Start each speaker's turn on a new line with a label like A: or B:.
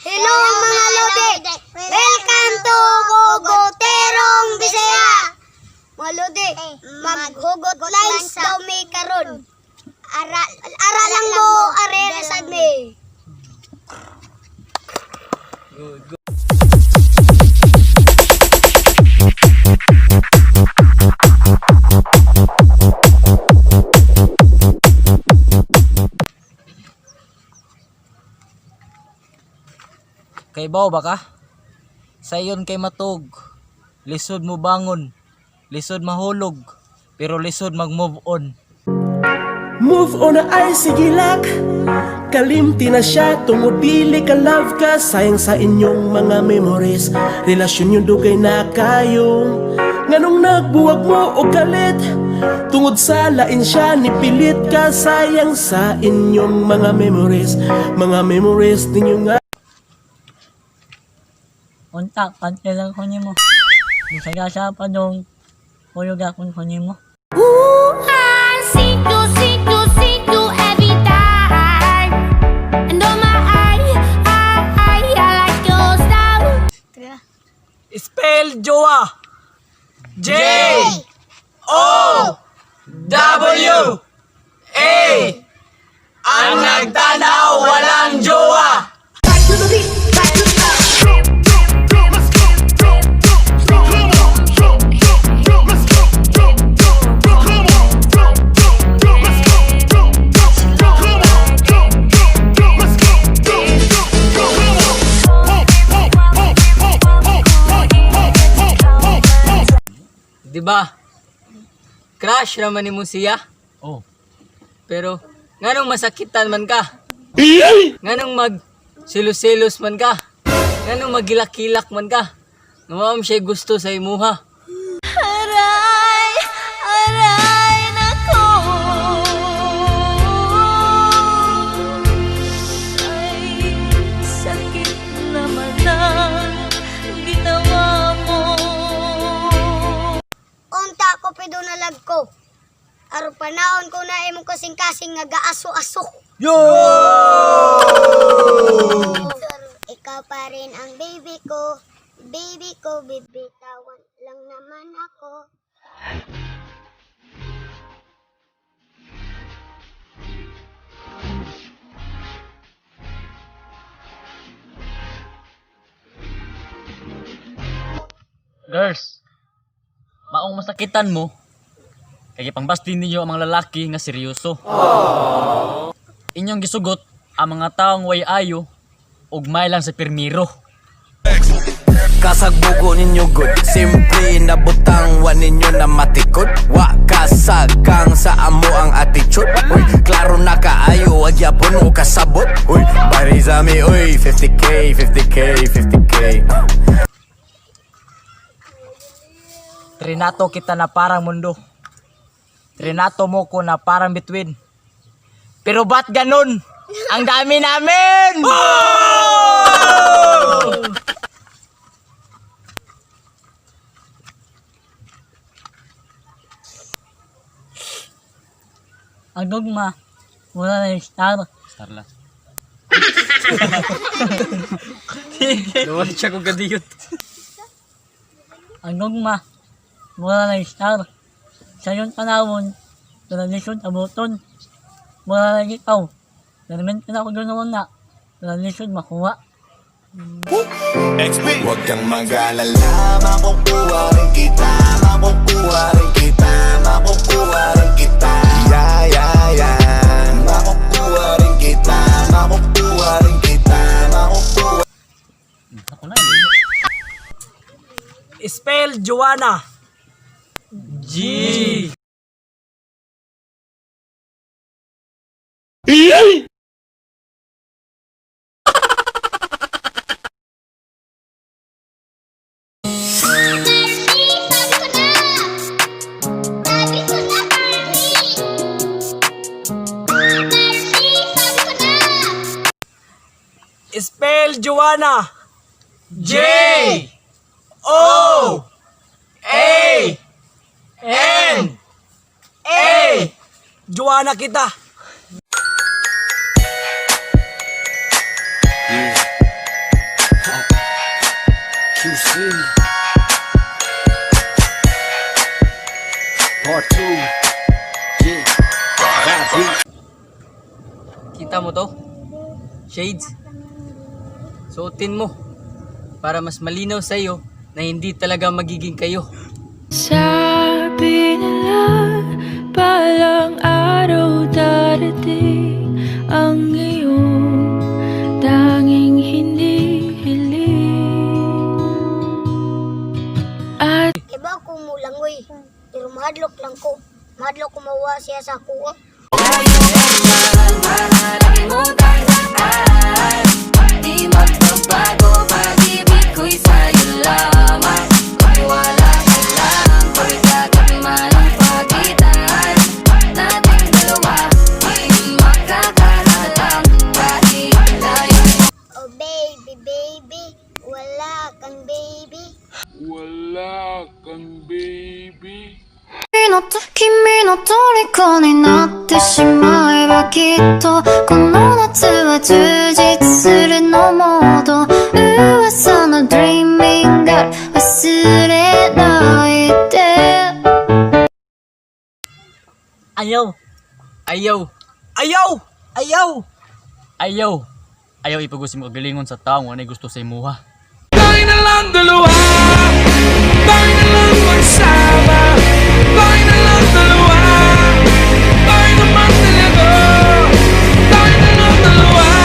A: Hello, mga lodi! Welcome to Hugoterong Bisaya! Mga lodi, maghugot lines daw mi karon. Ara, ara lang mo, are sad mi.
B: Kay baw ba ka? Sayon kay matug. Lisod mo bangon. Lisod mahulog. Pero lisod mag-move on.
C: Move on na ay sige lak. Kalimti na siya tungod dili ka love ka. Sayang sa inyong mga memories. Relasyon yung dugay na kayo. Nganong nagbuwag mo o kalit? Tungod sa lain siya nipilit ka. Sayang sa inyong mga memories. Mga memories ninyo nga.
D: Unta, pante lang ko nimo. Bisaya sa padong, huyog akon ko nimo.
E: Ooh, I see you, see you, see you every time. And oh my, I like your style.
B: Spell jowa. J O W A. Ang nagtanaw walang jowa. Di ba? Crush raman nimo siya.
F: Oh.
B: Pero nganong masakitan man ka? Nganong mag selos-selos man ka? Nganong magilak-kilak man ka? Nga siya gusto sa imuha.
E: Aray, aray, nako. Ay, sakit naman ang ginawa mo.
A: Unta ko pido na lag ko. Aron panaon ko na imong kasing-kasing nga gaaso-aso.
B: Yo!
A: Ikaw pa rin ang baby ko. Baby ko, bibitawan lang naman ako.
F: Girls, maong masakitan mo, kay pangbasti ninyo ang mga lalaki nga seryoso. Inyong gisugot ang mga taong way ayo ug may lang sa pirmiro.
G: Kasagbugo ninyo good. Simple na butang wa ninyo na matikod. Wa kasagang sa amo ang attitude. Uy, klaro na kaayo, wag yapon mo kasabot. Uy, barizami, uy, 50K, 50K, 50K.
B: Trinato kita na parang mundo. Trinato mo ko na parang between. Pero ba't ganun? Ang dami namin!
D: Ang dogma, wala na yung star.
F: Starla. Luwal siya kung kadiyot.
D: Ang dogma, wala na yung star. Sa iyong panahon, tradisyon abuton. Wala na ikaw. Darmen ka na ako doon na. Tradisyon makuha.
G: Huwag kang mag-alala, makukuha rin kita, makukuha rin kita, makukuha rin kita. Yeah. Makukuha rin kita, makukuha rin kita, makukuha.
F: Ako na eh.
B: Spell Joanna. G
E: Sabi ko na! Sabi ko na, Carly! Carly, sabi ko na!
B: Spell Joanna. J O A N A. Joanna kita.
G: Part 2. Yeah. Vibe.
B: Kita mo to? Shades. Suotin mo para mas malinaw sa iyo na hindi talaga magiging kayo.
H: Sabi nila, balang araw darating ang iyong tanging hinihiling. At
A: Iba ko mulangoy, pero mahadlok lang ko. Mahadlok ko mawa siya sa kuha.
H: Di magbabago, pag-ibig ko'y sa'yo lamang. Maniwala ka lang, pagdagat man ang pagitan nating dalawa, di makakahalang kahit layo.
A: Oh baby, baby, wala kang baby.
H: 君の虜になってしまえばきっとこの夏は充実するのもっと噂の Dreaming Girl 忘れないで。
D: Ayaw.
B: Ayaw.
C: Ayaw! Ayaw!
F: Ayaw. Ayaw ipagusim mo kagalingon sa taong walay gusto sa imuha.
I: Tayo na lang dalawa. Tayo na lang magsama. Tayo na lang dalawa. Tayo naman talaga. Tayo na lang dalawa.